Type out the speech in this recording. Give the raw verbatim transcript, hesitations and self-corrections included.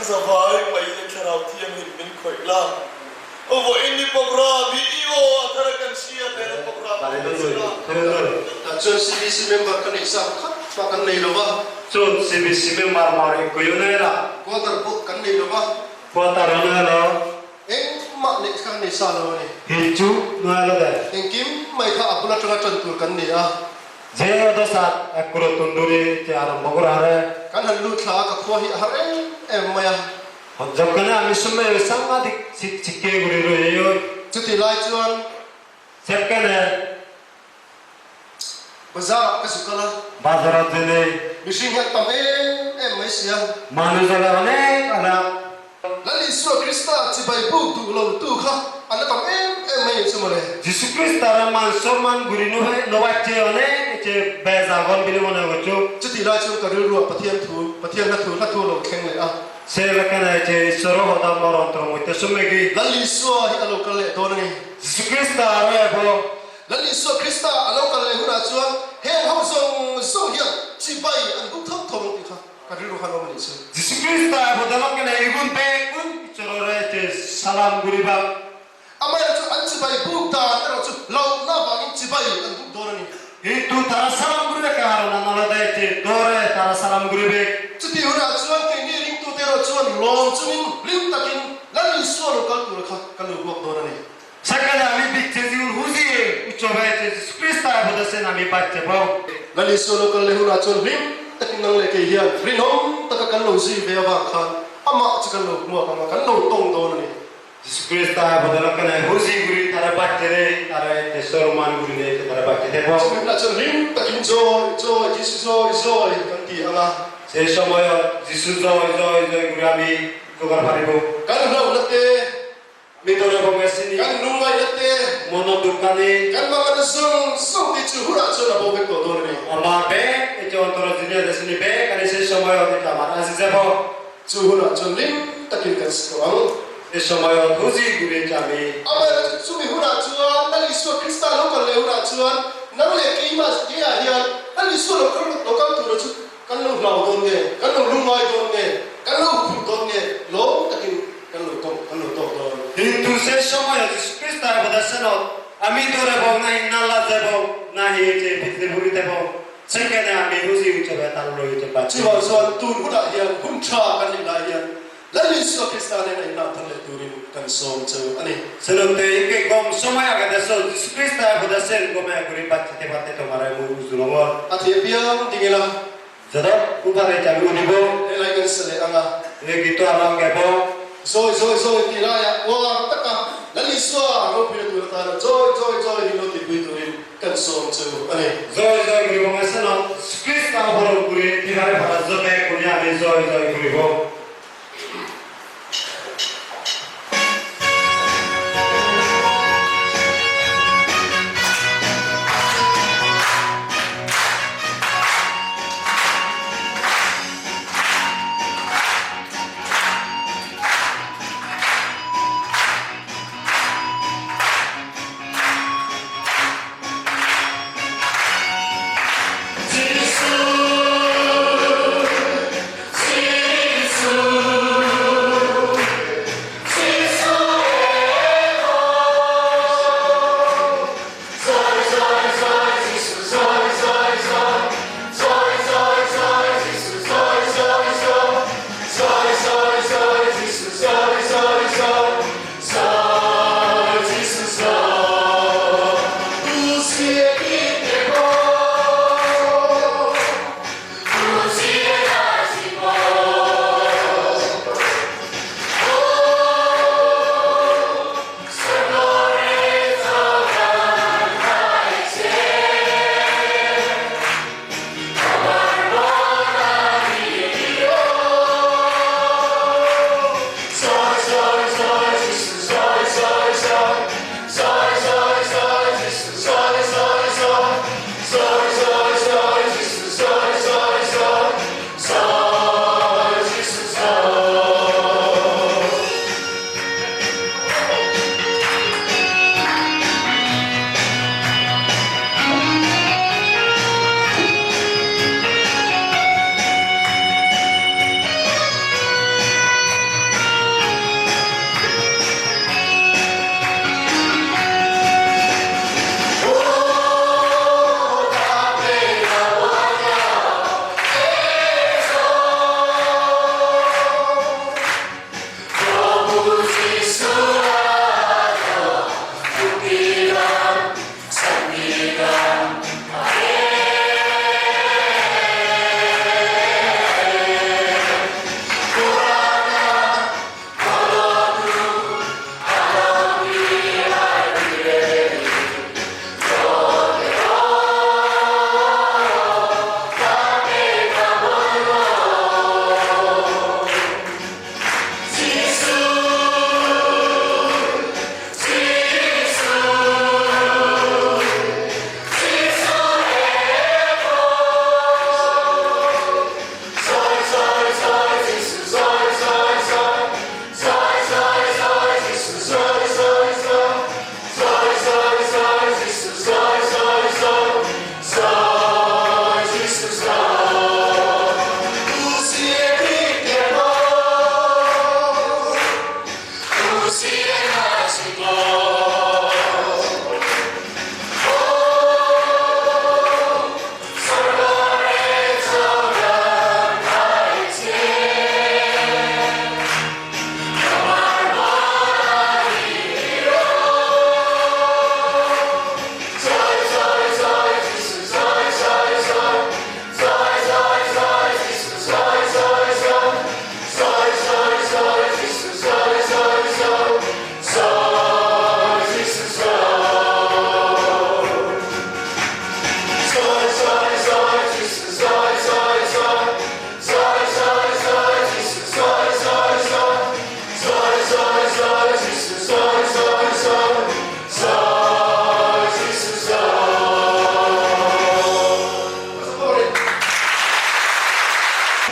Sabai pai le kharau ti ang hin min khoi la. O bo ini program hi i o athara kan sia te program. Bale do do. Tachon C B C member kan isa khat pa kan nei lo ba. Chun C B C member mari kuyu nei la. Quarter po kan nei lo ba. Quarter nei lo. Eng ma ne kan nei sa lo ne. Hichu nei lo de. Eng kim mai kha apuna tanga ton tur kan nei a. Je odo sat ekkuro tunduri je arombo gora hare. Kan han lu thla ka khua hi har em em maya. Jokkene ami summe sangadik sik sikke guri roye yo. Chuti lai chuan. Sekkene. Bazar ka sukala. Bazar jene. Mihring hi tam em em mai sia. Manuj ole onek anak. Lal Isua Krista chibai buk duh lo tu kha, an la tam em em mai chu mole. Jisu Krista ra man sorman guri no he, no bacche one, che bej agon bili mone goccho. Chuti lai chu ka rilru a Pathian thu, Pathian la thu, la thu lo thleng le a. Se la kana che Isoro hoda mor ontor moite summe gi. Lal Isua hi a lo kal le don ni. Jisu Krista ra bo. Lal Isua Krista a lo kal le huna chuan, heng ho zong zong hian chibai an buk thong thong ti kha. Ka rilru han awm a ni chu. Jisu Krista bo dalak kene igun bekkun Isoro re che salam guriba. Amai chu an chibai buk dan ero chu lo na bangin chibai an buk don a ni. Hintu tara salam guribe ka haron an olode che dore tara salam guribe. Chuti huna chuan keini ringtute ro chuan lawm chungin hlim takin Lal Isua lo kal tur kha kan lo buak don a ni. Sekkene ami bicche jiun huji ucchobe Jisu Krista ebode sen ami bacche pao. Lal Isu lo kal le huna chuan hlim takin nang le kei hian rinawm taka kan lo zui ve avang khan ama chu kan lo hmuak ang a, kan lo tawng dawn a ni. Jisu Krista ebode lo kene huji guri tare bacche de, tare te sorman guri de, tare bacche de pao. Chumi huna chuan hlim takin joy, joy, Jisu joy, joy kan ti ang a. Se somoyot Jisu joy, joy, joy guri ami jogar paribo. Kan hlau late. Bidire bonge sini. Kan lungngai late. Mono dukkani. Kan mangan zong zong ti chu huna chuan a bo vek to don ni. Ama be, e chu ontoro jini ase sini be, kani se somoyot ami aji jabo. Chu huna chuan hlim takin kan siko ang. E somoyot huji guri jami. Ama chu chumi huna chuan, nang Isu Krista lo kal le huna chuan, nang le keima ke a hian, nang Isu lo kal, lo kal tur chu. Kan lo hlau dawn nge, kan lo lungngai dawn nge, kan lo huphur dawn nge, lawm takin kan lo tawng, kan lo tawng dawn. Hintu se somoyot Jisu Krista ebode senot, ami dore bawk nahi nala jebok, nahi je bidire buri tebok, sekkene ami huji ucchobe tal loi jebak. Chuan chuan tun hunah hian hun ṭha kan nih lai hian, Lal Isu Krista nen a inah thang leh turin kan sawm cheu a ni. Senotte inge gom somoy agede sot Jisu Krista ebode sen gome guri bacche tebatte tomare mui ujulongor. A thei apiang ding ila. Jadot upare chabi udibo. Elai kan sele anga. E gito arang gebo. Joy, joy, joy, ti laiah uar taka Lal Isua ropui tura ta joy, joy, joy, hi lo ti pui turin kan sawm cheu a ni. Joy, joy, guri bonga seno Krista horo guri ti laiah para joy, guri ami joy, joy, guri bo.